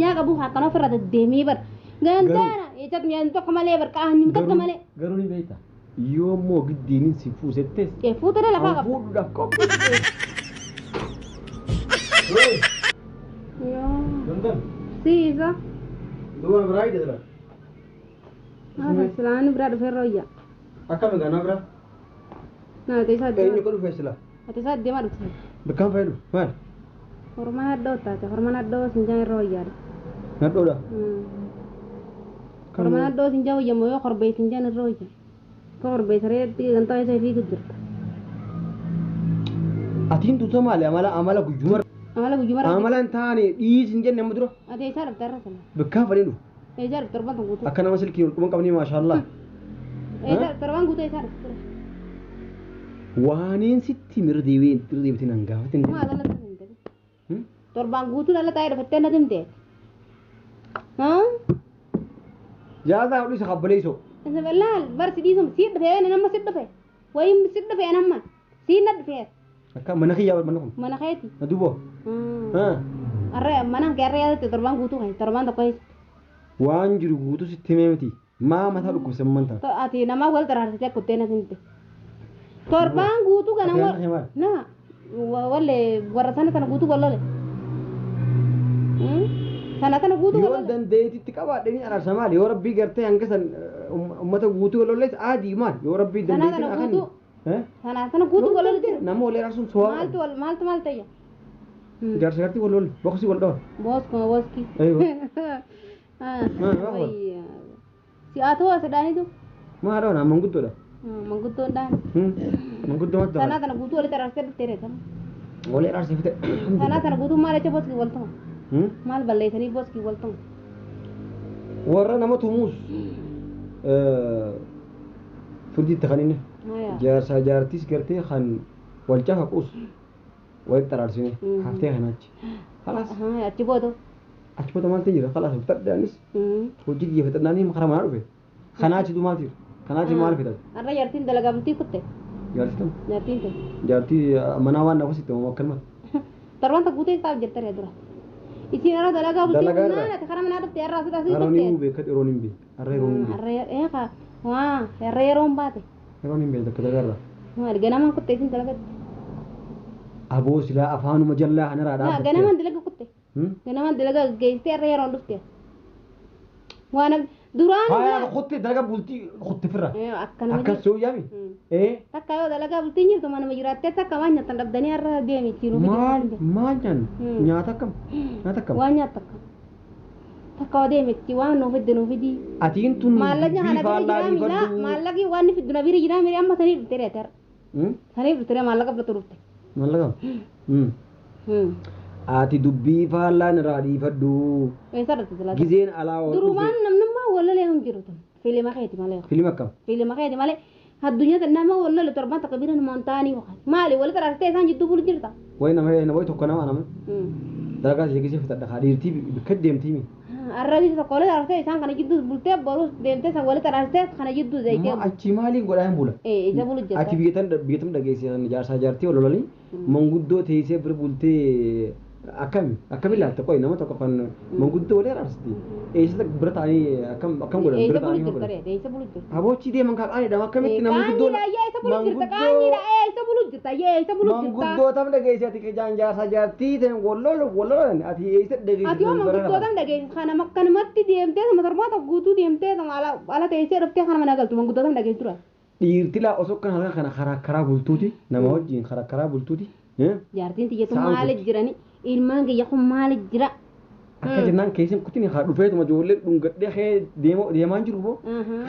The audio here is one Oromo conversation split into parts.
Yaa qabu akkana ofirra deddeemee bar. Gandaana ejat mi'aan tokko malee bar qaanni tokko malee. Garuu ni beekta. Yoo immoo giddiinin si fuusettes. Fuutee lafaa qabda. Fuudhuudhaaf qophii. Yoo. Dandan. Siisa. Duuba biraa hidhe sila. Silaan biraa dhufee rooyya. Akkam egaa na biraa? Naa ta'e isaa Eenyu deema. akka dhufe sila? Ati isaa deemaa dhufte. Bakkaan fayyadu maal? Hormaan addoo taate hormaan addoo sinjaan irra wayyaadha. Nadhoodha. Hormaan addoo sinjaan wayyamoo yoo korbee sinjaan irra wayya. Ka korbee sareetti gantaa isa fiigu jirta. Atiin tuuta maali amala amala guyyuma Amala guyyuma amala hin taane dhiis hin jenne amma dura Ati isaa dhufte irra sana. bakkaan fayyadu. Isaa dhufte torban kan guutuu. Akka nama silkii ol quban qabnii maashaallah. Isaa torban guutuu isaa dhufte. Waaniin sitti mirra deebi'ee irra deebitiin an gaafatin. Maal ala ta'e? Torbaan guutuu dhala taa'ee dhufattee na timte. Jaasaa hodhu isa kabbaleessoo. Laal bar si dhiisum si dhufee nama si dhufe. Wayim si dhufe nama si na dhufee. Akka mana kiyyaa mana kun. Mana keeti. Na duuba. Arre mana kee arre yaadatte torbaan guutuu kan torbaan tokko keessa. Waan jiru guutuu sitti himee miti. Maa mataa dhukkubsan manta. Ati nama wal xaraarsitee kuttee na timte. Torbaan guutuu kana na walle warra sana sana guutuu wallole. Sana sana guutuu Yoo wallole. dandeetitti qabaadhanii araarsa maali? Yoo rabbii gartee hanga san uummata guutuu walollees aadii maal? Yoo rabbii Sana dandeetiin sana akan. guutuu. Sana sana guutuu wallole. Nama walii araarsuun so'aa. Maaltu wal maaltu maal ta'e? Jaarsa gartii wal lolle boksii wal dhawan. Boskuma boski. Aywa. Si'aatoo asidhaanitu Maa dhawan manguddoodha. manguddoon dhaan. Manguddoo matti Sana sana guutuu walitti araarsitee dhuftee reeta. Walii araarsee fite. Sana sana guutuu maal jecha boskii wal tuma? Maal balleessanii boskii wal tuma? Warra nama tumuus firdiitti kan inni jaarsaa jaartiis gartee kan wal cafaquus walitti araarsine haftee kanaachi. Khalaas Achi booda. achi booda maaltu jira khalaas fixadhaanis hojii kiyya fixadhaanii karaa manaa dhufe. Kanaachitu maaltu jira? Kanaachi maal fixate? Har'a jaartiin dalagaa bultii kutte. Jaartii tam? Jaartiin ta'e. Jaartii manaa waan naaf sitti akkanumatti. Torbaan tokko guutuu isaaf jirta dura. Isiin har'a dalagaa bultii Dalagaa irra. kunnaan ati karaa manaa dhufte har'a asii asii Har'a ni dhufte. beekat yeroon hin beeku. Har'a yeroon hin beeku. Har'a waa har'a yeroon baate. Yeroon hin beeku takka dalagaa irra. Maal ganamaan kutte isiin dalagatti. Aboo silaa afaanuma jallaa kanarraa dhaabbatte. Ganamaan dalaga kutte. Ganamaan dalaga geessitee har'a yeroon dhufte. Waan duraan. Faaya kutte dalaga bultii kutte firra. Akkanuma Akkas soo yaami. Takka yoo dalagaa bultiin jirtu manuma jiraattee takka waan nyaatan dhabdanii har'a deemi ittiin Maal maal nyaannu? Nyaata akkam? Nyaata akkam? Waan nyaata akkam? Takka yoo deemi itti waan nuuf fidde nuuf fidi. Atiin tun Maallaqni kana bira jiraa miila maallaqni waan ni fiddu na bira jiraa miila amma sanii dhufte reete har'a. Sanii dhufte maallaqa fudhatu dhufte. Maallaqa? Ati dubbii faallaan irraa dhiifadhu. Eessa dhufte silaa? Gizeen alaa wal Durumaan namnummaa walalee hin jiru tun. Fiilima keeti malee. Fiilima akkam? Fiilima keeti malee. Addunyaa nama walole torban takka bira nama hin taa'anii yookaan maali walitti araarsitee isaan jidduu bulu jirta. Wayi nama wayi tokko nama nama. Dalagaa ishee gisee fixadha kaa dhiirtii bikka deemtii mi. Arrabii tokko walitti araarsitee isaan kana jidduu bultee boruus deemtee san walitti araarsitee kana jidduu zayitee. Achi maaliin godhaa hin bula? Isa bulu jirta. Ati biyya tam dhageesse jaarsaa jaartii wal lolanii manguddoo teessee bira bultee akkami akkami ilaalta qoyi nama tokko kan manguddoo walii araarsiti. Eessatti bira taa'anii akkam akkam godhan bira taa'anii godhan. Eessa bulu jirta? Aboochi deeman kaa qaaniidha akkamitti nama manguddoo. Qaaniidha eessa bulu jirta qaaniidha eessa bulu jirta eessa bulu jirta. Manguddoo tam dhageesse ati jaarsaa jaartii ta'e wal lolan ati eessa dhageesse. Ati yoo manguddoo tam dhageesse kana akkanumatti deemtee sama torbaata guutuu deemtee sama ala teessee dhuftee kana mana galtu manguddoo tam dhageesse dura. Dhiirti laa osoo kan halkan kana karaa karaa bultuuti nama wajjin karaa karaa bultuuti. Jaartiin tiyyatu maali jirani ilmaan kiyya kun maali jira. Akka jennaan keessan kutin haa dhufeetuma ijoollee dhungadhee kee deemaan jiru boo.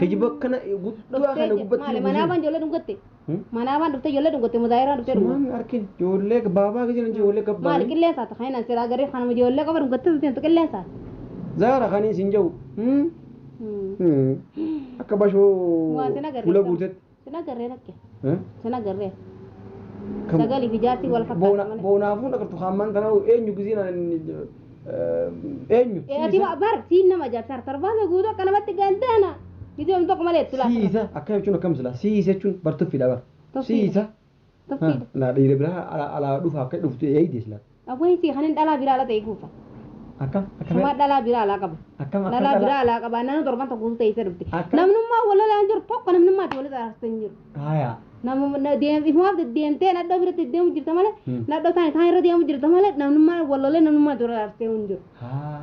Kijiba kana guddaa kana gubbatti. Maali manaa baan ijoollee dhungatte. Manaa baan dhuftee ijoollee dhungatte muzaayiraan dhuftee dhungatte. Maami arkin ijoollee baabaa jiran ijoollee gabbaa. Maali qilleensaata kan inni silaa garee kanuma ijoollee qofa dhungatte dhufteen qilleensaata. Zaara kan isin jiru. Akka bashoo fuula guutetti. Sina garee rakke. Sina garee. Sagalii fi jaartii wal fakkaata malee. Boonaafuun agartu hammaan kana eenyu gisiin eenyu. Ati bar siin nama jaarsaa torbaata guutuu akka namatti gandaana. Gisee tokko malee itti laata. Siisa akkam jechuun akkam sila siisa jechuun bar tuffiidha bar. Siisa. Tuffiidha. Laa dhiira biraa alaa dhufa akka dhuftu eeyide sila. Awwee si kanin dhalaa biraa ala ta'e kuufa. Akkam akkam Suma dhalaa biraa alaa qaba. Akkam akkam Dhalaa biraa alaa qaba. Naannoo torban tokko guutuu teessee dhufte. Akkam? Namnummaa wal lolaan jiru tokko namnummaatti walitti araarsitee hin jiru. Haya. Namuma ifumaaf deddeemtee nadhoo biratti deddeemu jirta malee Hmm. nadhoo taane taan irra deemu jirta malee namnummaa wal lolee namnummaatti wal araarsitee hin jiru.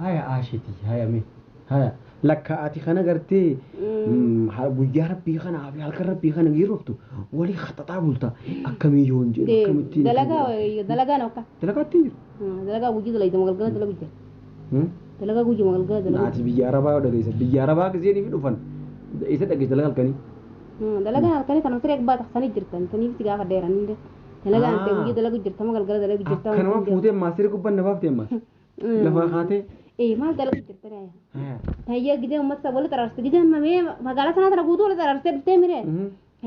Haya Aashiti haya mee haya lakka ati kana gartee guyyaa rabbii kana fi halkan rabbii kana yeroo walii haxaxaa bulta akkamii yoo hin jedhu akkamittiin Dalagaa dalagaa na akka. Dalagaatti hin jiru. Dalagaa gujii dalayta magalgala dalagu jira. Dalagaa gujii magalgala dalagu. Ati biyya arabaa yoo dhageessa biyya arabaa gisee ni dhufan isa dhageessa dalagaa halkanii. Dalagaan halkanii kana siree abbaa taqsanii jirtan saniif si gaafa dheeran illee. Dalagaan ta'e gujii dalagu jirta magalgala dalagu jirta. Akkanuma fuutee maasirri gubbaan na baaftee ammas lafaa kaatee. Ee maal dalagu jirta yaa. Hayya gidee uummata walitti araarsite gidee mamee magaalaa sanaa tana guutuu walitti araarsitee dhuftee miree.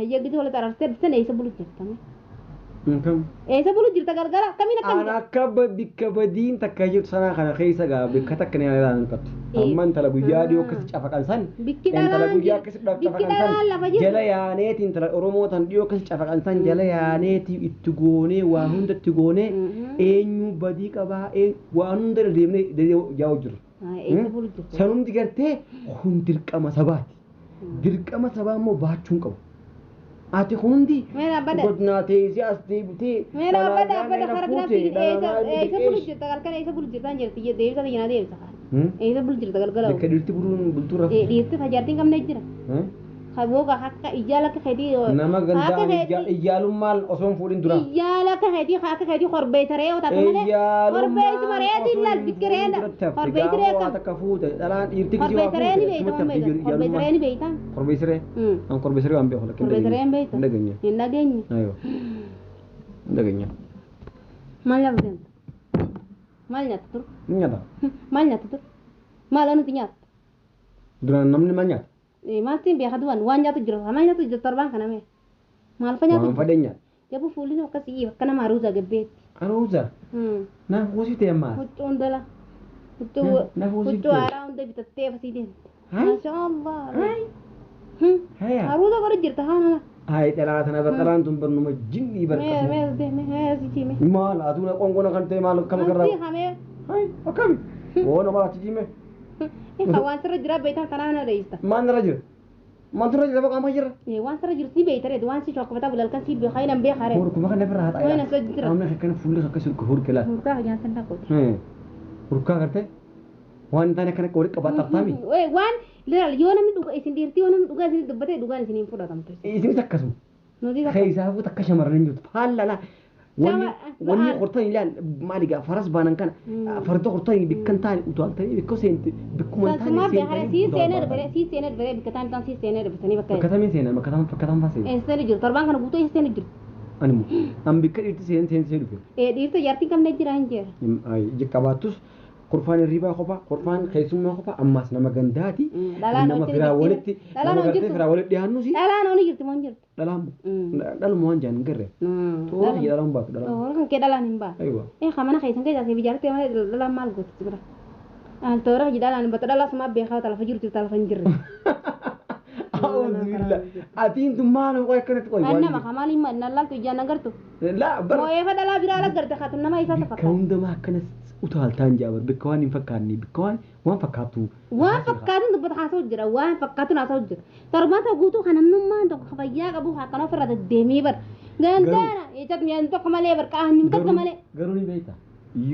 Hayya gidee walitti araarsitee dhuftee eessa bulu jirta mee? Kam? Eessa bulu jirta galgala akkamiin Ana akkamiin? akka bikka badiin takka jirtu sanaa kana keessa gaa bikka takka ni ilaalan qabdu. Amma intala guyyaa dhiyoo akkasi cafaqan san. Bikki Intala dhalaan guyyaa akkasi bikki cafaqan dhalaan lafa san jirtu. jala yaaneeti intala Oromoo tan dhiyoo akkasi cafaqan san jala yaaneeti itti goonee waa hunda itti goonee eenyu badii qabaa waan hunda irra deemnee yaa'u jiru. Eessa bulu jirta? Sanumti gartee kun dirqama sabaati. Dirqama sabaa immoo baachuu hin qabu. Ati hundi Mee dhaabbadha. godnaa teessee as deebitee Mee dhaabbadha dhaabbadha hara biraatti eessa eessa bulu jirta galgala eessa bulu jirta jirti deebisa tayyina deebisa. Eessa bulu jirta galgala? Bakka dhiirti buluun bultuu rafu. Dhiirti tajaajiltiin qabnee jira. Kabooga akka ijjaala akka keetii. Nama gandaa iyyaalummaan osoo hin fuudhin dura. Ijjaala akka keetii akka keetii korbeessa re'ee taatu malee. Korbeessi mareetii laal bikki re'ee korbeessi re'ee Gaafa kam. takka fuute dhalaan dhiirti gisee waa Korbeessa re'ee ni fuute beeyta achumatti korbeessa re'ee ni beeyta. Korbeessi re'ee. An korbeessi re'ee waan beeku lakkin Korbeessa re'ee hin beeyta. Hin dhageenye. Hin dhageenye. Aywa. Hin dhageenye. Maal nyaata deemta? Maal nyaata tur? Ni nyaata. Maal nyaata tur? Maal nuti nyaata? Duraan namni maal nyaata? Maaltiin beeka duwwan waan nyaatu jira maal nyaatu jira torbaan kana mee? Maal fa nyaatu Waan fadhe nyaata. Jabu fuulli akkasii akka nama aruuza gabbeetti. Aruuza. Naaf gosi ammaas. Huccuun dala. Huccuu Naaf gosi huccuu haaraa hunda bitattee fasii deemte. Maasha Allah. Haya. Aruuza godhu jirta haa nala. Hai dhalaa tana bar dhalaan tun barnuma jinnii Mee barqasuma. mee mee mee si mee. Maal aduuna qonqona kan ta'e maal akkam Ansi garraa. hamee. Hai akkami? Woona maal achi jime? Waan sirra jira beektan kanaa na dheeysta. Maal irra jira? Maaltu irra jira baqa amma jira? Waan sirra jiru si beeyta reetu waan si chokkofata bulalkan si beekaa hin beekaa reetu. Hurkuma kana irra haa Waan asoo jira. Amma akkana fuulli akkas hurka laal. Hurkaa nyaatan dhaqooti. Hurkaa gartee waan hin taane akkana walitti qabaa tartaami. Waan laal yoo namni dhugaa isin dhiirtii yoo namni dhugaa isin dubbatee dhugaan isin hin fudhatamtu. Isinis akkasuma. Nuti Keessaafuu takka shamarran hin jirtu. Faallala. Wanni hortan ilaal maali gaa faras baanan kana farda hortan bikkan taane utaaltanii bikka seente bikkuma hin taane Sansumaa beekaa sii seenee seentanii. dhufee sii seenee dhufee bikka taan taan sii seenee dhuftanii bakka Bakka tamiin seenaa bakka tam bakka tam faa seenaa. eessanii jiru torbaan kana guutuu eessanii jiru. Ani immoo an bikka dhiirti seen seen seen dhufe. Dhiirta jaartiin qabnee jira hin jira. Qabaattus kurfaan hirribaa kophaa kurfaan keessummaa kophaa ammaas nama gandaati. Dhalaan Nama hojii firaa jirti. walitti Dhalaan nama hojii gartee jirtu. firaa walitti dhiyaannus Dhalaan oni jirti moo hin jirtu? dhalaan dhaluma waan jaan hin garre. Toora kiyya dhalaan baatu dhalaan. Toora kan kee dhalaan hin baatu. Aywa. Mana keessan keessaa si ijaartee malee dhalaan maal gooti si bira? Toora kiyya dhalaan hin baatu dhalaa sumaa beekaa lafa jirtu lafa hin jirre. A'uudhu billah. Atiin tun maal qoy akkanatti qoy. An nama maal hin laaltu ijaan agartu. Laa bara. Moo'eefa dhalaa biraa ala garte kaatu nama isaa Bikka fakkaata. hundumaa akkanas utaaltaan jaa bar bikka waan hin fakkaanne bikka waan waan fakkaattu. Waan fakkaatuun dubbata haasa'u jira waan fakkaatuun haasa'u jira. Torbaata guutuu kan namnummaan tokko fayyaa qabu akkana ofirra deddeemee bar. Gandaana ijatti nyaan tokko malee bar qaanyum tokko malee. Garuu ni beekta.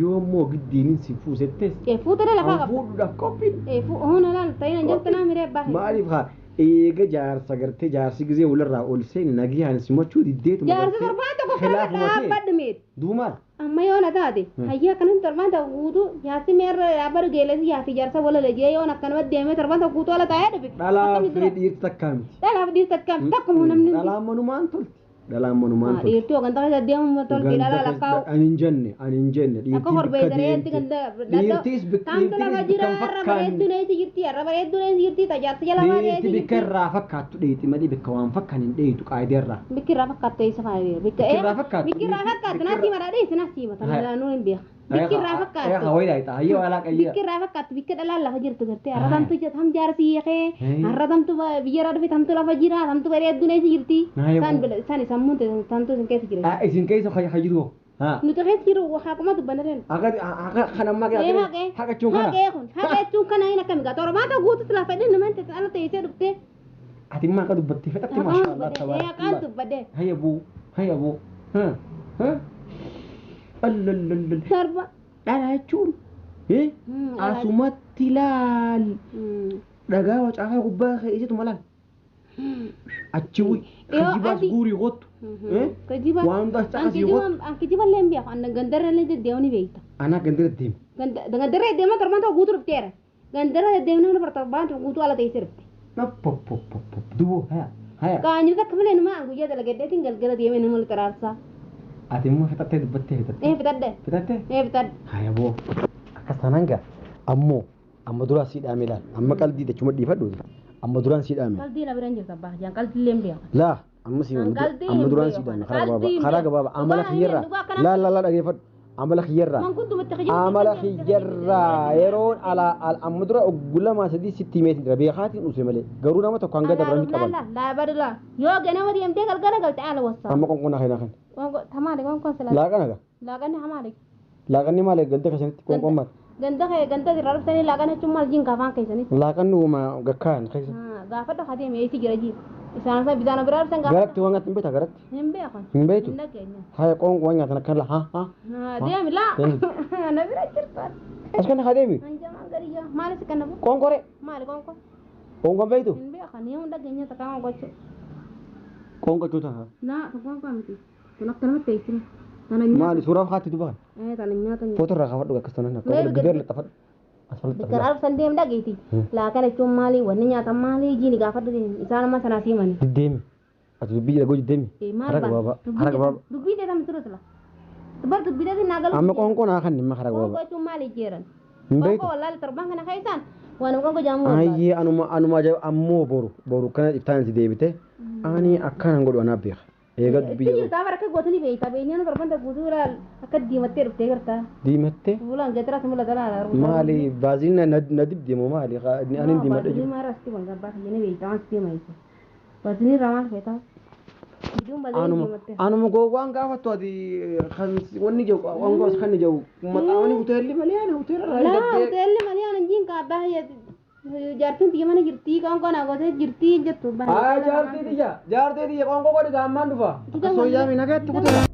Yoo immoo giddiinin si fuusettes. Fuutee lafaa An qaba. fuudhuudhaaf qophiin. Huna laal ta'ina jirtu naa miree bahe. Maaliif haa eega jaarsa gartee jaarsi gizee walirraa ol seeni nagiyaan simachuu diddeetuma Jaarsi torbaan tokko kana dhaabbadhu meeti. Duumaal. Amma yoo na taate hayyaa akkanatti torbaan tokko guutuu jaarsi meerra dhaabbadhu geelesi jaarsi jaarsa wala lejee yoon akkanuma deemee torbaan tokko guutuu ala taa'ee dhufe. Dhalaa fi dhiirti takkaa miti. Dhalaaf dhiirti akkam takkuma namni. Dhalaan manumaan tolti. Dhalaan manumaan tolti. Dhiirti hooggantaa keessa deemu tolti dhalaa lakkaa'u. Ani hin jenne ani hin jenne Akka dhiirtii korbee bikka dareetti deemte. ganda Dhiirtiis Tamtu lafa dhiirtiis jira bikka hin har'a bareedduu fakkaanne. neesi jirti har'a bareedduu neesi jirti tajaajila jala bareedduu Dhiirti bikka jirti. irraa fakkaattu dheeti malee bikka waan fakkaan hin dheetu qaayidee irraa. Bikki irraa fakkaattu eessa faana deema. Bikki irraa fakkaattu. Bikki irraa fakkaattu natti hima dhaadheessi natti hima tana nuun hin beeka. Bikki irraa fakkaattu. Hawayii dhaayita hayyee waa laaqayyee. Bikki irraa fakkaattu bikki dhalaan lafa jirtu gartee har'a tamtu tam jaarsi yeqee har'a tamtu biyya irraa dhufe tamtu lafa jira tamtu bareedduu neesi jirti. San sammuun tamtu isin keessa jira. Isin keessa hajiru. Haa. Nuti keessa jiru haquma dubbanna deemu. Haqa haqa kan ammaa Ee haqee. haqa jechuun kana. Haqee kun haqee jechuun kana hin akkami gaa torbaata guutu silaa fedhin naman ta'e ala teessee dhuftee. Ati immoo haqa dubbattee fedhatte Haqaan maashaa Allah dubbadhe. Ee haqaan tabaarakallah. dubbadhe. Hayya buu hayya buu. Ha ha. Allallallal. Torba. Dhala jechuun. Eh? Asumatti laal. Dhagaa wacaafaa gubbaa keessitu malaan. Achi bu'i. Yoo Kijibaas ati- guurii kottu. Eh? Kijiba. Waan hundaas caqasii kottu. An kijiba illee hin beeku. An gandarra illee deddeemu ni beekta. Anaa gandira deema. Gandarra deddeema torbaan tokko guutuu dhufteera. Gandarra deddeemna nama torbaan tokko guutuu ala teessee dhufte. Pop pop pop pop. Duboo haya haya. Qaanyii takka malee nama an guyyaa dalagadheetiin galgala deemee nama walitti araarsaa. Ati immoo fixattee dubbattee fixattee. Ee fixadhe. Fixattee? Ee fixadhe. Haya boo. Akkas taanaan gaa ammoo amma duraan sii dhaame laal amma qalbii dachuma dhiifadhu amma duraan sii dhaame. Qalbii na biraan jirta abbaa jaan qalbii illee hin beeku. Laa amma sii An qalbii amma hin duraan beeku. sii dhaame karaa Qalbii gabaabaa hin karaa beeku. gabaabaa amala Dhugaa kiyyarraa dhugaa akkana- laa laa laa dhageeffadhu amala kiyyarraa Manguddumatti kijiba. amala kiyyarraa yeroon alaa amma dura oggulamaa sadii sitti himeetiin jira beekaatiin dhuse malee garuu nama tokko hanga dabranii qaban Laa laa badu laa. Yoo ganama deemtee galgala galte ala wasa. amma qonqonnaa kana kan Tamaale qonkon sila. laaqana gaa Laaqanni hamaale. laaqanni maal ganda keessanitti qonqon maal Ganda kee ganda irraa dhuftanii laaqana jechuun maal jiin kaafaan keessanitti. laaqanni uuma gakkaan keessa Gaafadha katee meessi jira jiin. Isaan isa bisaan biraa dhuftan gaafa. garatti waan nyaatan beektaa garatti Hin beekan. hin beektu Hin dhageenya. haya qoonqoo waan nyaatan akkana ha ha Deemi laa. Deemi. Na bira jirta. as kana haa deemi Hanjamaan gariyyaa. Maali si kennamu? qoonqore Maali qoonqoo? qoonqoon beektu Hin beekan. Yoo hin dhageenya takka waan gochuu. qoonqoo jechuudha Naa qoonqoo miti. Kun akkanumatti teessuma. Tana nyaata. maali suuraa faatti dubbaan Eh tana nyaata. foto irraa kaafadhu akkas tanan akka Meeru gibeer laxafadhu as Bikka laxafadhu arfan deem dhageeti. Laaqana jechuun maali? Wanni nyaatan maali? Jiini gaafadhu deemi. Isaan amma sanaa siimani. diddeemi ati dubbii dhagoo diddeemi karaa gabaabaa karaa gabaabaa Dubbii deetam ture sila. Dubar dubbii deetin naa galu. amma qoonqoo naa kan dhimma karaa Qoonqoo gabaabaa jechuun maali jeeran? hin beektu Qoonqoo wallaali torban kana keessaan waan qoonqoo jaamu wallaali. ayyee anuma anuma ajaa'iba ammoo boru boru kana iftaan si deebite ani akkanan godhu anaaf beeka eega dubbii Itti jirtaa bara akka gootni beektaa beenyaan torban ta guutuu ilaal akka diimattee dhuftee gartaa. diimattee Fuulaan geetara si mul'ata laala. maali baaziliin na dibde moo maali ani diimadhe jiru Baaziliin maal asitti waan gabbaa fayyana beektaa waan sitti himaa jechuudha. Baaziliin irraa maal feetaa? Biduun baaziliin anuma diimattee. anuma gowwaan gaafattu ati kan wanni jiru qoonqoos kan jiru maxaawani hoteelli malee ani hoteela irraa Laa hin hoteelli malee ani jiin kaabbaa jaartiin tiyya mana jirtii qoonqoo naa gootee jirtii jettu. Haa jaartii tiyya jaartii tiyya qoonqoo godhi gaammaan dhufa. Akka sooyyaa mi nagaatti kutaa.